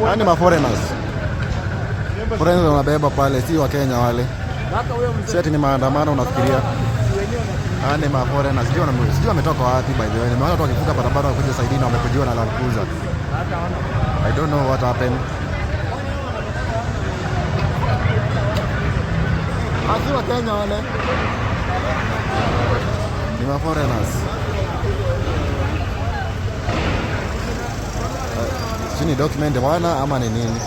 Yaani ma foreigners. Foreigners wanabeba pale, si wa Kenya wale. Si ati ni maandamano unafikiria. Yaani ma foreigners, sijui wametoka wapi by the way. Nimeona watu wakivuka barabara wakuja side na wamekujiwa na Land Cruiser. I don't know what happened. Si wa Kenya wale. Ni ma foreigners. Sijui ni document wana ama ni nini?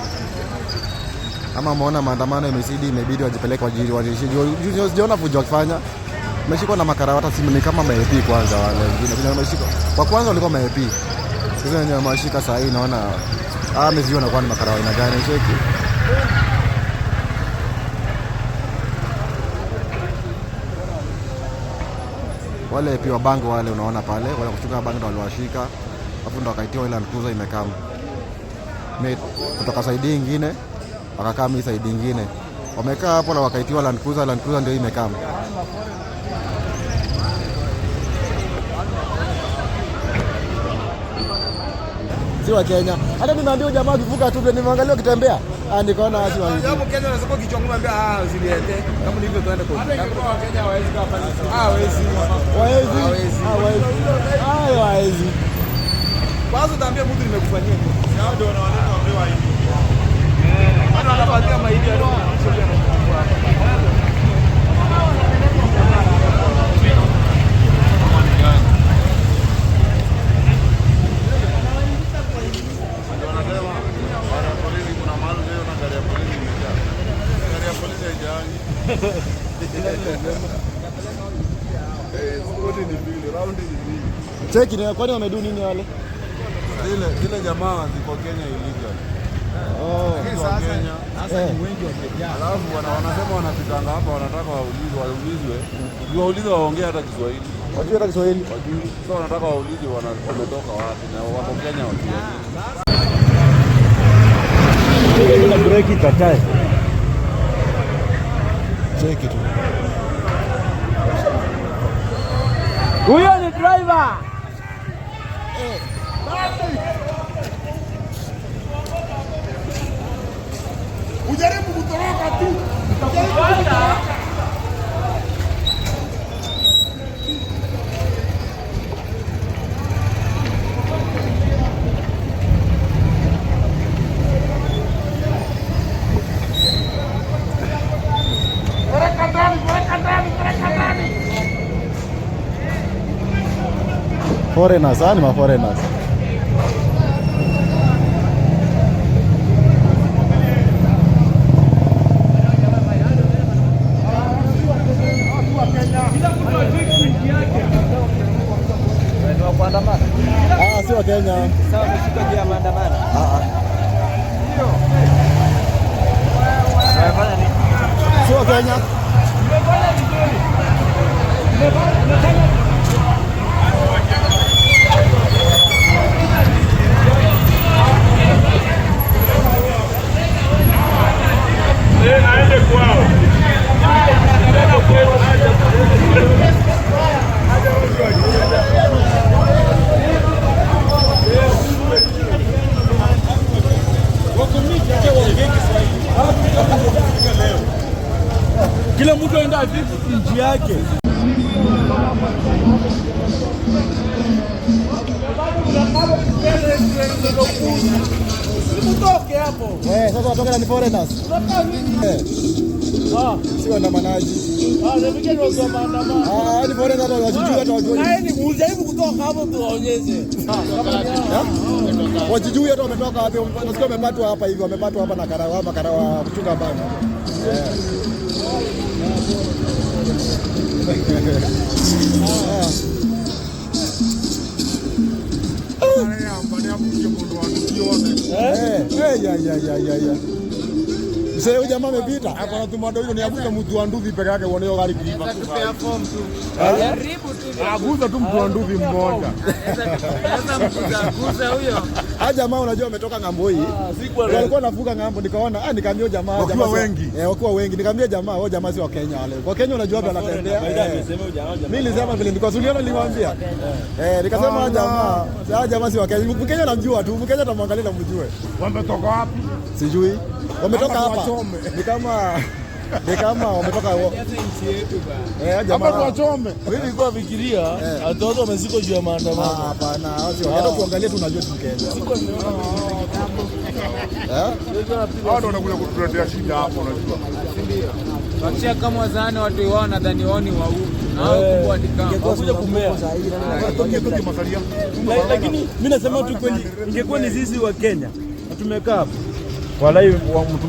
Ama muona maandamano imezidi, imebidi wajipeleke wajiri. Sijaona fujo wakifanya. Wameshikwa na makarao, hata simu ni kama ma-AP kwanza wale wengine. Vile wameshikwa. Kwa kwanza walikuwa ma-AP. Sasa wenye wameshika saa hii naona mimi sijui wanakuwa ni makarao aina gani cheki. Wale AP wa bank wale unaona pale, wale kuchukua bank ndo waliwashika. Alafu ndo wakaitiwa ile Land Cruiser imekam. Kutoka side ingine wakakaa mi side ingine. Wamekaa hapo na wakaitiwa Land Cruiser, Land Cruiser ndio imekam. Si wa Kenya. Hata nimeambia jamaa akivuka tu nimeangalia ukitembea. Ah, nikaona si wa Hapo Kenya unasema kichwa ngumu, ambia ah, usiniete. Kama ni hivyo tuende kwa. Hata ingekuwa wa Kenya hawezi kaa pale. Ah, hawezi. Hawezi. Hawezi. Hawezi. Ah, hawezi. Kwanza utaambia mtu nimekufanyia nini? Hao ndio wanaleta wapewa ID. Bado wanapatia maidi ya ndio. Wanasema wana polisi, kuna mahali unaona gari ya polisi imejaa. Gari ya polisi haijaangi. Eh, squad ni mbili, round ni mbili. Cheki ni kwani wamedu nini wale? Zile jamaa ziko Kenya illegal. Oh. Wa Kenya. Eh. Alafu wanasema wanapitanga hapa wanataka waulizwe. Ukiwauliza waongee hata Kiswahili. Wajui hata Kiswahili. Wajui. Sasa wanataka waulizwe wametoka wapi na wako Kenya wakiwa nini. Kuna breki katae. Cheki tu. Huyo ni driver. Ujaribu kutoroka tu. Ujaribu kutoroka. Peleka ndani, peleka ndani, peleka ndani. Foreigners, ni ma foreigners. Ah, si wa Kenya. Sawa, wameshika juu ya maandamano. Ah, ah. Si wa Kenya. Aende kwao. Kila mtu aenda nchi yake. Mtoke hapo. Eh, sasa watoka na ni foreigners. Eh. Si waandamanaji. Ah, nafikiri watu wa maandamano. Ah, ni foreigners hata wajijui hata wajui. Kaeni mujaribu kutoka hapo tuwaonyeshe. Wajijui hata wametoka wapi. Nasikia wamepatwa hapa hivi, wamepatwa hapa na karawa, makarawa kuchunga bana. Eh, eh, ya ya ya ya ya. Mzee huyu jamaa amepita. Akona tumado hilo ni avuta mtu wa nduthi peke yake uone hiyo gari kuiva. Jaribu tu. Aguza tu mtu wa nduthi mmoja. Sasa huyo. Ah, jamaa unajua wametoka ng'ambo hii. Walikuwa wanavuka ng'ambo, nikaona nikaambia jamaa Wakiwa jamaa si- wengi. Eh, wakiwa wengi. Nikaambia jamaa, wao jamaa si wa Kenya wale. Kwa Kenya unajua wapi wanatembea. Eh. Mimi nilisema vile nilikuwa suliona niliwaambia. Eh, nikasema hawa jamaa, hawa jamaa si wa Kenya. Mkenya namjua tu, Mkenya tamwangalia na mjue. Wametoka wapi? Sijui. Wametoka Hapa hapa. tuwachome. Ni kama wametoka Nchi yetu bana. eh jamaa. Hapa tuwachome. Mimi nilikuwa fikiria watoto wamezikwa juu ya Ah, maandamano. hapana, hao si wa Kenya. Kuangalia tu unajua tu Mkenya. Eh? Hao ndio wanakuja kutuletea shida hapo unajua. Wakisha kama wazani watu wao nadhani wao ni wa huku. Na hao kubwa watikama. Wakuja kumea. Lakini mimi nasema tu kweli, ingekuwa ni sisi wa Kenya na tumekaa hapa, walai wa mtu